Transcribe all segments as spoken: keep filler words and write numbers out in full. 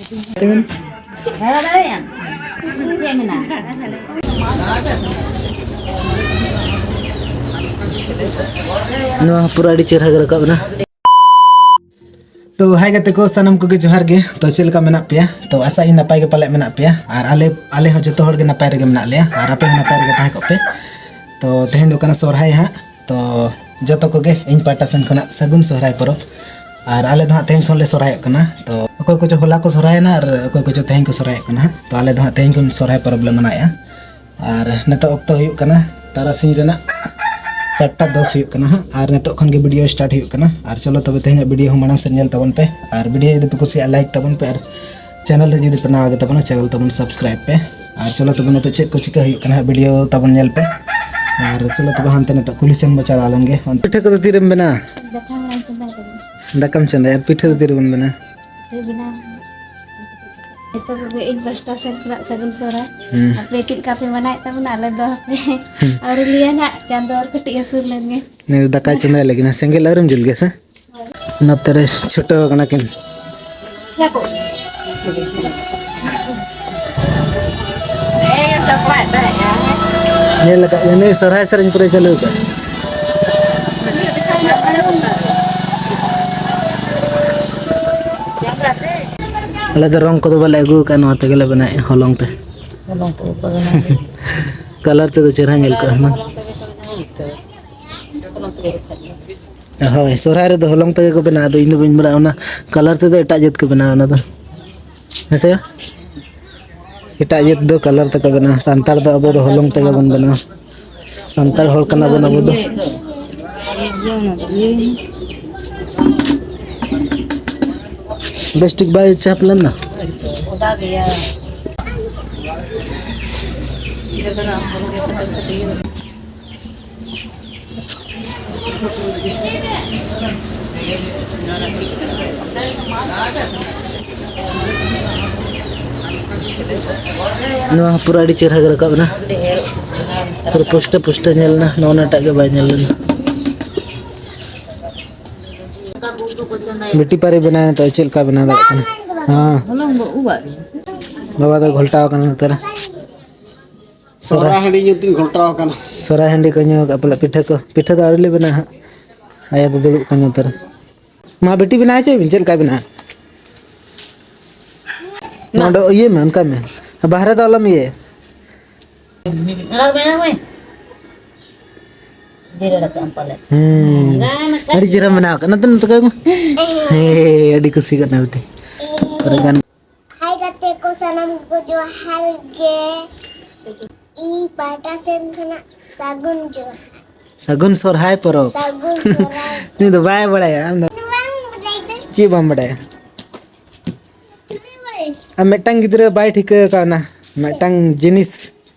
ᱫᱟᱬᱟ ᱫᱟᱲᱮᱭᱟᱜ ᱟᱢ? ᱪᱮᱫ ᱢᱮᱱᱟᱜᱼᱟ? ᱱᱚᱣᱟ ᱯᱩᱨᱟᱹ ᱟᱹᱰᱤ ᱪᱮᱦᱨᱟ ᱜᱮ ᱨᱟᱠᱟᱵ ᱮᱱᱟ᱾ ᱛᱚ ᱦᱟᱭ ᱜᱟᱛᱮ ᱠᱚ, ᱥᱟᱱᱟᱢ ᱠᱚᱜᱮ ᱡᱚᱦᱟᱨ ᱜᱮ᱾ ᱛᱚ ᱪᱮᱫ ᱞᱮᱠᱟ ᱢᱮᱱᱟᱜ ᱯᱮᱭᱟ? ᱛᱚ ᱟᱥᱟ ᱤᱧ ᱱᱟᱯᱟᱭ ᱜᱮ ᱯᱟᱞᱮ ᱢᱮᱱᱟᱜ ᱯᱮᱭᱟ, ᱟᱨ ᱟᱞᱮ ᱟᱞᱮ ᱦᱚᱸ ᱡᱚᱛᱚ ᱦᱚᱲ ᱜᱮ ᱱᱟᱯᱟᱭ ᱨᱮᱜᱮ ᱢᱮᱱᱟᱜ ᱞᱮᱭᱟ, ᱟᱨ ᱟᱯᱮ ᱦᱚᱸ ᱱᱟᱯᱟᱭ ᱨᱮᱜᱮ ᱛᱟᱦᱮᱸ ᱠᱚᱜ ᱯᱮ᱾ ᱛᱚ ᱛᱮᱦᱮᱧ ᱫᱚ ᱠᱟᱱᱟ ᱥᱚᱨᱦᱟᱭ ᱦᱟᱸᱜ᱾ ᱛᱚ ᱡᱚᱛᱚ ᱠᱚᱜᱮ ᱤᱧ ᱯᱟᱦᱴᱟ ᱥᱮᱱ ᱠᱷᱚᱱᱟᱜ ᱥᱟᱹᱜᱩᱱ ᱥᱚᱨᱦᱟᱭ ᱯᱚᱨᱚᱵᱽ᱾ ᱟᱨ ᱟᱞᱮ ᱫᱚ ᱦᱟᱸᱜ ᱛᱮᱦᱮᱧ ᱠᱷᱚᱱ ᱞᱮ ᱥᱚᱨᱦᱟᱭᱚᱜ ᱠᱟᱱᱟ᱾ ᱛᱚ ᱚᱠᱚᱭ ᱠᱚᱪᱚ ᱦᱚᱞᱟ ᱠᱚ ᱥᱚᱨᱦᱟᱭᱮᱱᱟ, ᱟᱨ ᱚᱠᱚᱭ ᱠᱚᱪᱚ ᱛᱮᱦᱮᱧ ᱠᱚ ᱥᱚᱨᱦᱟᱭᱚᱜ ᱠᱟᱱᱟ ᱦᱟᱸᱜ᱾ ᱛᱚ ᱟᱞᱮ ᱫᱚ ᱦᱟᱸᱜ ᱛᱮᱦᱮᱧ ᱠᱷᱚᱱ ᱥᱚᱨᱦᱟᱭ ᱯᱚᱨᱚᱵᱽ ᱞᱮ ᱢᱟᱱᱟᱣᱮᱫᱼᱟ᱾ ᱟᱨ ᱱᱤᱛᱚᱜ ᱚᱠᱛᱚ ᱦᱩᱭᱩᱜ ᱠᱟᱱᱟ ᱛᱟᱨᱟᱥᱤᱧ ᱨᱮᱱᱟᱜ ᱪᱟᱨᱴᱟ ᱫᱚᱥ ᱦᱩᱭᱩᱜ ᱠᱟᱱᱟ ᱦᱟᱸᱜ, ᱟᱨ ᱱᱤᱛᱚᱜ ᱠᱷᱚᱱ ᱜᱮ ᱵᱷᱤᱰᱤᱭᱳ ᱥᱴᱟᱨᱴ ᱦᱩᱭᱩᱜ ᱠᱟᱱᱟ᱾ ᱟᱨ ᱪᱚᱞᱚ ᱛᱚᱵᱮ ᱛᱮᱦᱮᱧᱟᱜ ᱵᱷᱤᱰᱤᱭᱳ ᱦᱚᱸ ᱢᱟᱲᱟᱝ ᱥᱮᱫ ᱧᱮᱞ ᱛᱟᱵᱚᱱ ᱯᱮ, ᱟᱨ ᱵᱷᱤᱰᱤᱭᱳ ᱡᱩᱫᱤ ᱯᱮ ᱠᱩᱥᱤᱭᱟᱜᱼᱟ, ᱞᱟᱭᱤᱠ ᱛᱟᱵᱚᱱ ᱯᱮ, ᱟᱨ ᱪᱮᱱᱮᱞ ᱨᱮ ᱡᱩᱫᱤ ᱯᱮ ᱱᱟᱣᱟ ᱜᱮ ᱛᱟᱵᱚᱱᱟ, ᱪᱮᱱᱮᱞ ᱛᱟᱵᱚᱱ ᱥᱟᱵᱥᱠᱨᱟᱭᱤᱵ ᱯᱮ᱾ ᱟᱨ ᱪᱚᱞᱚ ᱛᱚᱵᱮ ᱱᱤᱛᱚᱜ ᱪᱮᱫ ᱠᱚ ᱪᱤᱠᱟᱹ ᱦᱩᱭᱩᱜ ᱠᱟᱱᱟ ᱦᱟᱸᱜ, ᱵᱷᱤᱰᱤᱭᱳ ᱛᱟᱵᱚᱱ ᱧᱮᱞ ᱯᱮ᱾ ᱟᱨ ᱪᱚᱞᱚ ᱛᱚᱵᱮ ᱦᱟᱱᱛᱮ ᱱᱤᱛᱚᱜ ᱠᱩᱞᱦᱤ ᱥᱮᱱ ᱵᱚ ᱪᱟᱞᱟᱣ ᱞᱮᱱ ᱜᱮ᱾ ᱯᱤᱴᱷᱟᱹ ᱠᱚᱫᱚ ᱛᱤᱨᱮᱢ ᱵᱮᱱᱟᱣᱟ? ᱫᱟᱠᱟ ᱦᱚᱸ ᱪᱚᱸᱫᱟ ᱠᱟᱫᱟ᱾ ᱫᱟᱠᱟᱢ ᱪᱚᱸᱫᱟᱭᱟ, ᱟᱨ ᱯᱤᱴᱷᱟᱹ ᱫᱚ ᱛᱤᱨᱮᱵᱚᱱ ᱵᱮᱱᱟᱣᱟ? ᱯᱤᱴᱷᱟᱹ ᱵᱮᱱᱟᱣ ᱱᱤᱛᱚᱜ ᱫᱚ ᱤᱧ ᱯᱟᱥᱴᱟ ᱥᱮᱱ ᱠᱷᱚᱱᱟᱜ ᱥᱟᱹᱜᱩᱱ ᱥᱚᱦᱨᱟᱭ᱾ ᱦᱩᱸ᱾ ᱟᱯᱮ ᱪᱮᱫ ᱞᱮᱠᱟ ᱯᱮ ᱢᱟᱱᱟᱣᱮᱫ ᱛᱟᱵᱚᱱᱟ? ᱟᱞᱮ ᱫᱚ ᱦᱟᱯᱮ ᱦᱩᱸ᱾ ᱟᱹᱣᱨᱤ ᱞᱮᱭᱟ ᱱᱟᱜ, ᱪᱟᱸᱫᱚ ᱟᱨ ᱠᱟᱹᱴᱤᱡ ᱦᱟᱹᱥᱩᱨ ᱞᱮᱱ ᱜᱮ᱾ ᱱᱤᱭᱟᱹ ᱫᱚ ᱫᱟᱠᱟᱭ ᱪᱚᱸᱫᱟᱭ ᱞᱟᱹᱜᱤᱫ ᱱᱟ, ᱥᱮᱸᱜᱮᱞ ᱟᱹᱣᱨᱤᱢ ᱡᱩᱞ ᱜᱮᱭᱟ ᱥᱮ? ᱱᱚᱛᱮ ᱨᱮ ᱪᱷᱩᱴᱟᱹᱣ ᱠᱟᱱᱟ ᱠᱤᱱ᱾ ᱧᱮᱞ ᱟᱠᱟᱫ ᱜᱮᱭᱟ, ᱱᱩᱭ ᱥᱚᱨᱦᱟᱭ ᱥᱮᱨᱮᱧ ᱯᱩᱨᱟᱹᱭ ᱪᱟᱹᱞᱩ ᱟᱠᱟᱫ᱾ ᱟᱞᱮ ᱫᱚ ᱨᱚᱝ ᱠᱚᱫᱚ ᱵᱟᱞᱮ ᱟᱹᱜᱩ ᱟᱠᱟᱫᱼᱟ, ᱱᱚᱣᱟ ᱛᱮᱜᱮ ᱞᱮ ᱵᱮᱱᱟᱣᱮᱫᱼᱟ ᱦᱚᱞᱚᱝ ᱛᱮ᱾ ᱦᱚᱞᱚᱝ ᱛᱮᱜᱮ ᱠᱚ ᱵᱮᱱᱟᱣ ᱜᱮᱭᱟ᱾ ᱠᱟᱞᱟᱨ ᱛᱮᱫᱚ ᱪᱮᱦᱨᱟ ᱧᱮᱞ ᱠᱚᱜᱼᱟ ᱦᱩᱱᱟᱹᱝ᱾ ᱦᱚᱞᱚᱝ ᱛᱮᱜᱮ ᱠᱚ ᱵᱮᱱᱟᱣ ᱜᱮᱭᱟ᱾ ᱦᱳᱭ, ᱥᱚᱦᱨᱟᱭ ᱨᱮᱫᱚ ᱦᱚᱞᱚᱝ ᱛᱮᱜᱮ ᱠᱚ ᱵᱮᱱᱟᱣᱟ, ᱟᱫᱚ ᱤᱧ ᱫᱚ ᱵᱟᱹᱧ ᱵᱟᱲᱟᱭᱟ, ᱚᱱᱟ ᱠᱟᱞᱟᱨ ᱛᱮᱫᱚ ᱮᱴᱟᱜ ᱡᱟᱹᱛ ᱠᱚ ᱵᱮᱱᱟᱣᱟ ᱚᱱᱟ ᱫᱚ᱾ ᱦᱮᱸ ᱥᱮ? ᱮᱴᱟᱜ ᱡᱟᱹᱛ ᱫᱚ ᱠᱟᱞᱟᱨ ᱛᱮᱠᱚ ᱵᱮᱱᱟᱣᱟ, ᱥᱟᱱᱛᱟᱲ ᱫᱚ ᱟᱵᱚ ᱫᱚ ᱦᱚᱞᱚᱝ ᱛᱮᱜᱮ ᱵᱚᱱ ᱵᱮᱱᱟᱣᱟ᱾ ᱥᱟᱱᱛᱟᱲ ᱦᱚᱲ ᱠᱟᱱᱟ ᱵᱚᱱ ᱟᱵᱚ ᱫᱚ᱾ ᱵᱮᱥ ᱴᱷᱤᱠ ᱵᱟᱭ ᱪᱟᱯ ᱞᱮᱱᱟ᱾ ᱱᱚᱣᱟ ᱦᱚᱸ ᱯᱩᱨᱟᱹ ᱟᱹᱰᱤ ᱪᱮᱦᱨᱟ ᱜᱮ ᱨᱟᱠᱟᱵ ᱮᱱᱟ᱾ ᱯᱩᱨᱟᱹ ᱯᱩᱥᱴᱟᱹ ᱯᱩᱥᱴᱟᱹ ᱧᱮᱞ ᱮᱱᱟ, ᱱᱚᱜᱼᱚ ᱱᱟᱴᱟᱜ ᱜᱮ ᱵᱟᱭ ᱧᱮᱞ ᱞᱮᱱᱟ᱾ ᱵᱤᱴᱤ ᱯᱟᱨᱮ ᱵᱮᱱᱟᱣ ᱱᱤᱛᱚᱜ ᱪᱮᱫ ᱞᱮᱠᱟ ᱵᱮᱱᱟᱣ ᱫᱟᱲᱮᱭᱟᱜ ᱠᱟᱱᱟ? ᱦᱮᱸ᱾ ᱦᱚᱞᱚᱝ ᱫᱚ ᱩᱵᱟᱜ ᱜᱮ᱾ ᱵᱟᱵᱟ ᱫᱚ ᱜᱷᱚᱞᱴᱟᱣ ᱟᱠᱟᱱᱟ ᱱᱚᱛᱮ ᱨᱮ᱾ ᱥᱚᱨᱦᱟᱭ ᱦᱟᱺᱰᱤ ᱧᱩ ᱛᱤᱧ ᱜᱷᱚᱞᱴᱟᱣ ᱟᱠᱟᱱᱟ᱾ ᱥᱚᱨᱦᱟᱭ ᱦᱟᱺᱰᱤ ᱠᱚ ᱧᱩ ᱟᱠᱟᱫ ᱯᱟᱞᱮ᱾ ᱯᱤᱴᱷᱟᱹ ᱠᱚ, ᱯᱤᱴᱷᱟᱹ ᱫᱚ ᱟᱹᱣᱨᱤ ᱞᱮ ᱵᱮᱱᱟᱣᱟ ᱦᱟᱸᱜ᱾ ᱟᱭᱳ ᱫᱚ ᱫᱩᱲᱩᱵ ᱠᱟᱱᱟ ᱱᱚᱛᱮ ᱨᱮ᱾ ᱢᱟ ᱵᱤᱴᱤ ᱵᱮᱱᱟᱣ ᱦᱚᱪᱚᱭ ᱵᱤᱱ, ᱪᱮᱫ ᱞᱮᱠᱟᱭ ᱵᱮᱱᱟᱣᱟ? ᱱᱚᱰᱮ ᱤᱭᱟᱹ ᱢᱮ, ᱚᱱᱠᱟ ᱢᱮ᱾ ᱵᱟᱦᱨᱮ ᱫᱚ ᱟᱞᱚᱢ ᱤᱭᱟᱹᱭᱟ᱾ ᱟᱲᱟᱜ ᱵᱮᱱᱟᱣ ᱢᱮ᱾ ᱡᱤᱨᱟᱹ ᱫᱟᱠᱟ ᱟᱢ ᱯᱟᱞᱮ᱾ ᱦᱩᱸ᱾ ᱜᱟᱱ ᱟᱠᱟᱫ ᱟᱹᱰᱤ ᱪᱮᱦᱨᱟᱢ ᱵᱮᱱᱟᱣ ᱟᱠᱟᱫ᱾ ᱱᱚᱛᱮ, ᱱᱚᱛᱮ ᱠᱚᱭᱚᱜ ᱢᱮ᱾ ᱦᱮᱸ, ᱟᱹᱰᱤ ᱠᱩᱥᱤ ᱠᱟᱱᱟ ᱵᱤᱴᱤ᱾ ᱯᱚᱨᱮ ᱜᱟᱱ᱾ ᱦᱟᱭ ᱜᱟᱛᱮ ᱠᱚ, ᱥᱟᱱᱟᱢ ᱠᱚ ᱡᱚᱦᱟᱨ ᱜᱮ᱾ ᱤᱧ ᱯᱟᱦᱴᱟ ᱥᱮᱱ ᱠᱷᱚᱱᱟᱜ ᱥᱟᱹᱜᱩᱱ ᱡᱚᱦᱟᱨ᱾ ᱥᱟᱹᱜᱩᱱ ᱥᱚᱨᱦᱟᱭ ᱯᱚᱨᱚᱵᱽ᱾ ᱥᱟᱹᱜᱩᱱ ᱥᱚᱨᱦᱟᱭ᱾ ᱩᱱᱤ ᱫᱚ ᱵᱟᱭ ᱵᱟᱲᱟᱭᱟ, ᱟᱢ ᱫᱚ ᱵᱟᱝ ᱵᱟᱲᱟᱭ ᱫᱚ᱾ ᱪᱮᱫ ᱵᱟᱢ ᱵᱟᱲᱟᱭᱟ? ᱵᱟᱲᱟᱭ᱾ ᱟᱨ ᱢᱤᱫᱴᱟᱝ ᱜᱤᱫᱽᱨᱟᱹ ᱵᱟᱭ ᱴᱷᱤᱠᱟᱹ ᱠᱟᱣᱱᱟ, ᱢᱤᱫᱴᱟᱝ ᱡᱤᱱᱤᱥ,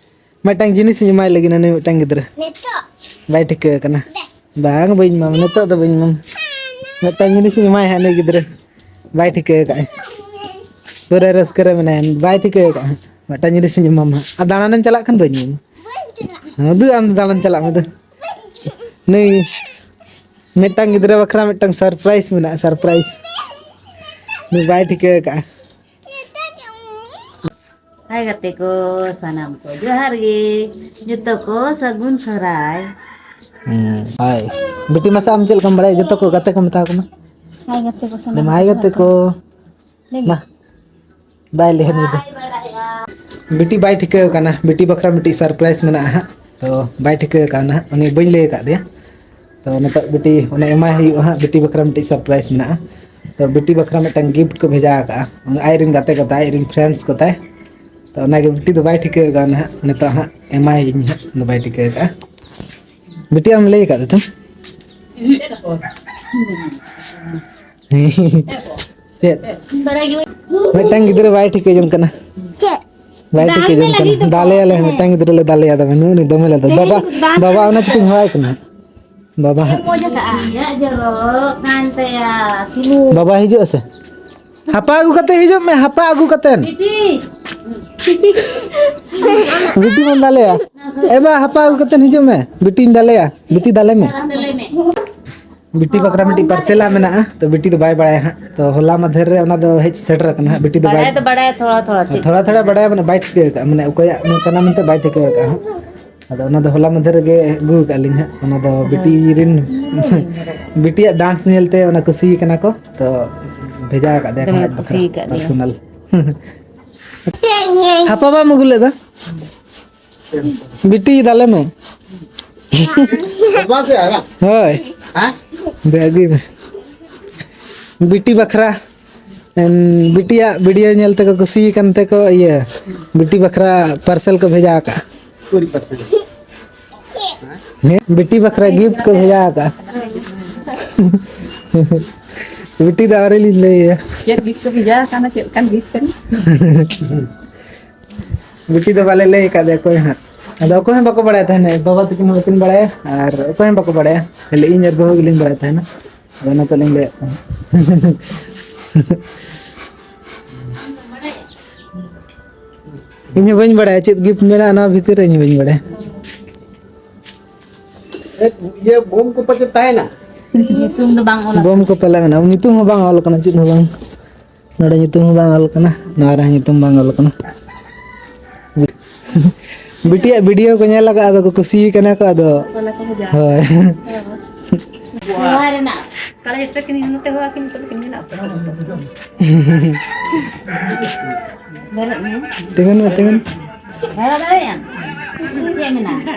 ᱢᱤᱫᱴᱟᱝ ᱡᱤᱱᱤᱥ ᱤᱧ ᱮᱢᱟᱭ ᱞᱟᱹᱜᱤᱫ, ᱱᱩᱭ ᱢᱤᱫᱴᱟᱝ ᱜᱤᱫᱽᱨᱟᱹ᱾ ᱱᱤᱛᱚᱜ? ᱵᱟᱭ ᱴᱷᱤᱠᱟᱹ ᱠᱟᱱᱟ᱾ ᱫᱮ᱾ ᱵᱟᱝ, ᱵᱟᱹᱧ ᱮᱢᱟᱢᱟ, ᱱᱤᱛᱚᱜ ᱫᱚ ᱵᱟᱹᱧ ᱮᱢᱟᱢᱟ᱾ ᱢᱤᱫᱴᱟᱝ ᱡᱤᱱᱤᱥ ᱤᱧ ᱮᱢᱟᱭ ᱦᱟᱸᱜ ᱱᱩᱭ ᱜᱤᱫᱽᱨᱟᱹ, ᱵᱟᱭ ᱴᱷᱤᱠᱟᱹ ᱠᱟᱜᱼᱟᱭ᱾ ᱯᱩᱨᱟᱹ ᱨᱟᱹᱥᱠᱟᱹ ᱨᱮ ᱢᱮᱱᱟᱭᱟ, ᱵᱟᱭ ᱴᱷᱤᱠᱟᱹ ᱠᱟᱜᱼᱟ ᱦᱟᱸᱜ᱾ ᱢᱤᱫᱴᱟᱝ ᱡᱤᱱᱤᱥ ᱤᱧ ᱮᱢᱟᱢᱟ ᱦᱟᱸᱜ᱾ ᱟᱨ ᱫᱟᱬᱟᱱᱮᱢ ᱪᱟᱞᱟᱜ ᱠᱷᱟᱱ ᱵᱟᱹᱧ ᱮᱢᱟᱢᱟ᱾ ᱵᱟᱹᱧ ᱪᱟᱞᱟᱜᱼᱟ᱾ ᱦᱮᱸ, ᱫᱩ, ᱟᱢ ᱫᱚ ᱫᱟᱬᱟᱱ ᱪᱟᱞᱟᱜ ᱢᱮ ᱫᱩ᱾ ᱵᱟᱹᱧ ᱪᱟᱞᱟᱜᱼᱟ᱾ ᱱᱩᱭ ᱢᱤᱫᱴᱟᱝ ᱜᱤᱫᱽᱨᱟᱹ ᱵᱟᱠᱷᱨᱟ ᱢᱤᱫᱴᱟᱝ surprise ᱢᱮᱱᱟᱜᱼᱟ, surprise᱾ ᱩᱱᱤ ᱵᱟᱭ ᱴᱷᱤᱠᱟᱹ ᱟᱠᱟᱫᱼᱟ᱾ ᱦᱟᱭ ᱜᱟᱛᱮ ᱠᱚ, ᱥᱟᱱᱟᱢ ᱠᱚ ᱡᱚᱦᱟᱨ ᱜᱮ, ᱡᱚᱛᱚ ᱠᱚ ᱥᱟᱹᱜᱩᱱ ᱥᱚᱦᱨᱟᱭ᱾ ᱦᱩᱸ, ᱦᱳᱭ᱾ ᱵᱤᱴᱤ ᱢᱟᱥᱮ ᱟᱢ ᱪᱮᱫ ᱞᱮᱠᱟᱢ ᱵᱟᱲᱟᱭᱟ? ᱡᱚᱛᱚ ᱠᱚ ᱜᱟᱛᱮ ᱠᱚ ᱢᱮᱛᱟ ᱠᱚ ᱢᱮ᱾ ᱦᱟᱭ ᱜᱟᱛᱮ ᱠᱚ, ᱥᱟᱱᱟᱢ ᱞᱟᱹᱭ ᱢᱮ, ᱦᱟᱭ ᱠᱚ ᱜᱟᱛᱮ ᱡᱚᱦᱟᱨ ᱠᱚ᱾ ᱞᱟᱹᱭ ᱢᱮ᱾ ᱢᱟ᱾ ᱵᱟᱭ ᱞᱟᱹᱭᱟ ᱱᱩᱭ ᱫᱚ᱾ ᱵᱤᱴᱤ ᱵᱟᱭ ᱴᱷᱤᱠᱟᱹ ᱟᱠᱟᱱᱟ, ᱵᱤᱴᱤ ᱵᱟᱠᱷᱨᱟ ᱢᱤᱫᱴᱤᱡ surprise ᱢᱮᱱᱟᱜᱼᱟ ᱦᱟᱸᱜ᱾ ᱛᱚ ᱵᱟᱭ ᱴᱷᱤᱠᱟᱹ ᱟᱠᱟᱱᱟ ᱦᱟᱸᱜ, ᱩᱱᱤ ᱵᱟᱹᱧ ᱞᱟᱹᱭ ᱟᱠᱟᱫ ᱫᱮᱭᱟ᱾ ᱛᱚ ᱱᱤᱛᱚᱜ ᱵᱤᱴᱤ ᱚᱱᱮ ᱮᱢᱟᱭ ᱦᱩᱭᱩᱜᱼᱟ ᱦᱟᱸᱜ, ᱵᱤᱴᱤ ᱵᱟᱠᱷᱨᱟ ᱢᱤᱫᱴᱤᱡ surprise ᱢᱮᱱᱟᱜᱼᱟ᱾ ᱛᱚ ᱵᱤᱴᱤ ᱵᱟᱠᱷᱨᱟ ᱢᱤᱫᱴᱟᱝ gift ᱠᱚ ᱵᱷᱮᱡᱟ ᱟᱠᱟᱜᱼᱟ, ᱚᱱᱟ ᱟᱡ ᱨᱮᱱ ᱜᱟᱛᱮ ᱠᱚ ᱛᱟᱭ, ᱟᱡ ᱨᱮᱱ friends ᱠᱚ ᱛᱟᱭ᱾ ᱛᱚ ᱚᱱᱟᱜᱮ ᱵᱤᱴᱤ ᱫᱚ ᱵᱟᱭ ᱴᱷᱤᱠᱟᱹ ᱟᱠᱟᱱᱟ ᱦᱟᱸᱜ, ᱱᱤᱛᱚᱜ ᱦᱟᱸᱜ ᱮᱢᱟᱭ ᱜᱤᱧ ᱦᱟᱸᱜ, ᱩᱱᱤ ᱫᱚ ᱵᱟᱭ ᱴᱷᱤᱠᱟᱹ ᱟᱠᱟᱫᱼᱟ᱾ ᱵᱤᱴᱤ ᱟᱢ ᱞᱟᱹᱭ ᱟᱠᱟᱫ ᱫᱚ ᱛᱚ? ᱪᱮᱫ? ᱢᱤᱫᱴᱟᱝ ᱜᱤᱫᱽᱨᱟᱹ ᱵᱟᱭ ᱴᱷᱤᱠᱟᱹ ᱡᱚᱝ ᱠᱟᱱᱟ᱾ ᱪᱮᱫ? ᱵᱟᱭ ᱴᱷᱤᱠᱟᱹ ᱡᱚᱝ ᱠᱟᱱᱟ᱾ ᱫᱟᱞᱮᱭᱟᱞᱮ, ᱢᱤᱫᱴᱟᱝ ᱜᱤᱫᱽᱨᱟᱹ ᱞᱮ ᱫᱟᱞᱮᱭᱟ ᱫᱚᱢᱮ, ᱱᱩᱭ ᱫᱚᱢᱮ ᱞᱮ ᱫᱟᱞ-, ᱵᱟᱵᱟ, ᱵᱟᱵᱟ ᱚᱱᱟ ᱪᱤᱠᱟᱹᱧ ᱦᱚᱦᱚᱣᱟᱭ ᱠᱟᱱᱟ᱾ ᱵᱟᱵᱟ ᱦᱟᱸᱜ᱾ ᱤᱧᱟᱹᱜ ᱡᱚᱨᱚᱜ ᱠᱟᱱ ᱛᱟᱭᱟ ᱥᱩᱱᱩᱢ᱾ ᱵᱟᱵᱟ ᱦᱤᱡᱩᱜ ᱟᱥᱮ? ᱦᱟᱯᱟ ᱟᱹᱜᱩ ᱠᱟᱛᱮ ᱦᱤᱡᱩᱜ ᱢᱮ, ᱦᱟᱯᱟ ᱟᱹᱜᱩ ᱠᱟᱛᱮ᱾ ᱵᱤᱴᱤ᱾ ᱵᱤᱴᱤ ᱵᱚᱱ ᱫᱟᱞᱮᱭᱟ᱾ ᱮ ᱵᱟ, ᱦᱟᱯᱟ ᱟᱹᱜᱩ ᱠᱟᱛᱮ ᱦᱤᱡᱩᱜ ᱢᱮ᱾ ᱵᱤᱴᱤᱧ ᱫᱟᱞᱮᱭᱟ᱾ ᱵᱤᱴᱤ ᱫᱟᱞᱮ ᱢᱮ᱾ ᱫᱟᱞᱮ ᱢᱮ᱾ ᱵᱤᱴᱤ ᱵᱟᱠᱷᱨᱟ ᱢᱤᱫᱴᱤᱡ ᱯᱟᱨᱥᱮᱞᱟ ᱢᱮᱱᱟᱜᱼᱟ, ᱛᱚ ᱵᱤᱴᱤ ᱫᱚ ᱵᱟᱭ ᱵᱟᱲᱟᱭᱟ ᱦᱟᱸᱜ᱾ ᱛᱚ ᱦᱚᱞᱟ ᱢᱟᱫᱷᱮᱨ ᱨᱮ ᱚᱱᱟ ᱫᱚ ᱦᱮᱡ ᱥᱮᱴᱮᱨ ᱟᱠᱟᱱᱟ ᱦᱟᱸᱜ᱾ ᱵᱤᱴᱤ ᱫᱚ ᱵᱟᱭ ᱵᱟᱲᱟᱭ ᱫᱚ ᱵᱟᱲᱟᱭᱟ, ᱛᱷᱚᱲᱟ ᱛᱷᱚᱲᱟ ᱪᱮᱫ ᱛᱷᱚᱲᱟ ᱛᱷᱚᱲᱟ ᱵᱟᱲᱟᱭᱟ, ᱢᱟᱱᱮ ᱵᱟᱭ ᱴᱷᱤᱠᱟᱹ ᱟᱠᱟᱫᱼᱟ, ᱢᱟᱱᱮ ᱚᱠᱚᱭᱟᱜ ᱠᱟᱱᱟ ᱢᱮᱱᱛᱮ ᱵᱟᱭ ᱴᱷᱤᱠᱟᱹ ᱟᱠᱟᱫᱼᱟ ᱦᱟᱸᱜ᱾ ᱟᱫᱚ ᱚᱱᱟ ᱫᱚ ᱦᱚᱞᱟ ᱢᱟᱫᱷᱮᱨ ᱨᱮᱜᱮ ᱟᱹᱜᱩ ᱟᱠᱟᱫ ᱞᱤᱧ ᱦᱟᱸᱜ᱾ ᱚᱱᱟ ᱫᱚ ᱵᱤᱴᱤ ᱨᱮᱱ ᱵᱤᱴᱤᱭᱟᱜ ᱰᱟᱱᱥ ᱧᱮᱞᱛᱮ ᱚᱱᱟ ᱠᱩᱥᱤ ᱠᱟᱱᱟ ᱠᱚ, ᱛᱚ ᱵᱷᱮᱡᱟ ᱟᱠᱟᱫ ᱫᱮᱭᱟ ᱠᱚ ᱫᱚᱢᱮ ᱟᱡ ᱵᱟᱠᱷᱨᱟ ᱠᱩᱥᱤ ᱟᱠᱟᱫ ᱞᱤᱧᱟ᱾ ᱯᱟᱨᱥᱚᱱᱟᱞ᱾ ᱦᱟᱯᱟ ᱵᱟᱢ ᱟᱹᱜᱩ ᱞᱮᱫᱟ? ᱵᱤᱴᱤ ᱫᱟᱞᱮ ᱢᱮ᱾ ᱵᱟᱝ ᱥᱮ, ᱵᱟᱝ᱾ ᱦᱳᱭ᱾ ᱦᱮᱸ? ᱫᱮ, ᱟᱹᱜᱩᱭ ᱢᱮ᱾ ᱵᱤᱴᱤ ᱵᱟᱠᱷᱨᱟ, ᱮᱢ, ᱵᱤᱴᱤᱭᱟᱜ ᱵᱷᱤᱰᱤᱭᱳ ᱧᱮᱞ ᱛᱮᱠᱚ ᱠᱩᱥᱤ ᱟᱠᱟᱱ ᱛᱮᱠᱚ, ᱤᱭᱟᱹ, ᱵᱤᱴᱤ ᱵᱟᱠᱷᱨᱟ ᱯᱟᱨᱥᱮᱞ ᱠᱚ ᱵᱷᱮᱡᱟ ᱟᱠᱟᱫᱼᱟ᱾ ᱠᱩᱲᱤ ᱯᱟᱨᱥᱮᱱᱴ᱾ ᱦᱮᱸ, ᱵᱤᱴᱤ ᱵᱟᱠᱷᱨᱟ ᱜᱤᱯᱷᱴ ᱠᱚ ᱵᱷᱮᱡᱟ ᱟᱠᱟᱫᱼᱟ᱾ ᱵᱤᱴᱤ ᱫᱚ ᱟᱹᱣᱨᱤ ᱞᱤᱧ ᱞᱟᱹᱭᱟ᱾ ᱪᱮᱫ ᱜᱤᱯᱷᱴ ᱠᱚ ᱵᱷᱮᱡᱟ ᱟᱠᱟᱱᱟ, ᱪᱮᱫ ᱞᱮᱠᱟᱱ ᱜᱤᱯᱷᱴ ᱠᱟᱱᱟ? ᱵᱤᱴᱤ ᱫᱚ ᱵᱟᱞᱮ ᱞᱟᱹᱭ ᱟᱠᱟᱫ ᱫᱮᱭᱟ ᱚᱠᱚᱭ ᱦᱚᱸ᱾ ᱟᱫᱚ ᱚᱠᱚᱭ ᱦᱚᱸ ᱵᱟᱠᱚ ᱵᱟᱲᱟᱭ ᱛᱟᱦᱮᱱᱟ, ᱵᱟᱵᱟ ᱛᱟᱹᱠᱤᱱ ᱦᱚᱸ ᱵᱟᱹᱠᱤᱱ ᱵᱟᱲᱟᱭᱟ ᱟᱨ ᱚᱠᱚᱭ ᱦᱚᱸ ᱵᱟᱠᱚ ᱵᱟᱲᱟᱭᱟ, ᱠᱷᱟᱹᱞᱤ ᱤᱧ ᱟᱨ ᱵᱟᱹᱦᱩ ᱜᱮᱞᱤᱧ ᱵᱟᱲᱟᱭ ᱛᱟᱦᱮᱱᱟ᱾ ᱟᱫᱚ ᱚᱱᱟ ᱛᱮᱞᱤᱧ ᱞᱟᱹᱭᱟᱫ ᱠᱚᱣᱟ᱾ ᱤᱧ ᱦᱚᱸ ᱵᱟᱹᱧ ᱵᱟᱲᱟᱭᱟ ᱪᱮᱫ ᱜᱤᱯᱷᱴ ᱢᱮᱱᱟᱜᱼᱟ ᱱᱚᱣᱟ ᱵᱷᱤᱛᱤᱨ ᱨᱮ, ᱤᱧ ᱦᱚᱸ ᱵᱟᱹᱧ ᱵᱟᱲᱟᱭᱟ᱾ ᱤᱭᱟᱹ ᱵᱳᱢ ᱠᱚ ᱯᱟᱥᱮ ᱛᱟᱦᱮᱱᱟ? ᱧᱩᱛᱩᱢ ᱫᱚ ᱵᱟᱝ ᱚᱞ ᱟᱠᱟᱱᱟ᱾ ᱵᱳᱢ ᱠᱚ ᱯᱟᱞᱮ ᱢᱮᱱᱟᱜᱼᱟ, ᱧᱩᱛᱩᱢ ᱦᱚᱸ ᱵᱟᱝ ᱚᱞ ᱟᱠᱟᱱᱟ, ᱪᱮᱫ ᱦᱚᱸ ᱵᱟᱝ᱾ ᱱᱚᱰᱮ ᱧᱩᱛᱩᱢ ᱦᱚᱸ ᱵᱟᱝ ᱚᱞ ᱟᱠᱟᱱᱟ, ᱱᱚᱣᱟ ᱨᱮᱦᱚᱸ ᱧᱩᱛᱩᱢ ᱵᱟᱝ ᱚᱞ ᱟᱠᱟᱱᱟ᱾ ᱵᱤᱴᱤᱭᱟᱜ ᱵᱷᱤᱰᱤᱭᱳ ᱠᱚ ᱧᱮᱞ ᱟᱠᱟᱫᱼᱟ, ᱟᱫᱚ ᱠᱚ ᱠᱩᱥᱤ ᱠᱟᱱᱟ ᱠᱚ, ᱟᱫᱚ ᱚᱱᱟ ᱠᱚ ᱵᱷᱮᱡᱟ᱾ ᱦᱳᱭ᱾ ᱱᱚᱣᱟ ᱨᱮᱱᱟᱜ ᱛᱟᱦᱞᱮ ᱡᱚᱛᱚ ᱠᱤᱱ ᱱᱚᱛᱮ ᱦᱚᱸ ᱟᱹᱠᱤᱱ ᱠᱚᱫᱚ ᱠᱤᱱ ᱢᱮᱱᱟᱜ ᱠᱚᱣᱟ᱾ ᱛᱤᱸᱜᱩᱱ ᱢᱮ, ᱛᱤᱸᱜᱩᱱ᱾ ᱵᱷᱟᱲᱟ ᱫᱟᱲᱮᱭᱟᱜᱼᱟ? ᱪᱮᱫ ᱢᱮᱱᱟᱜᱼᱟ?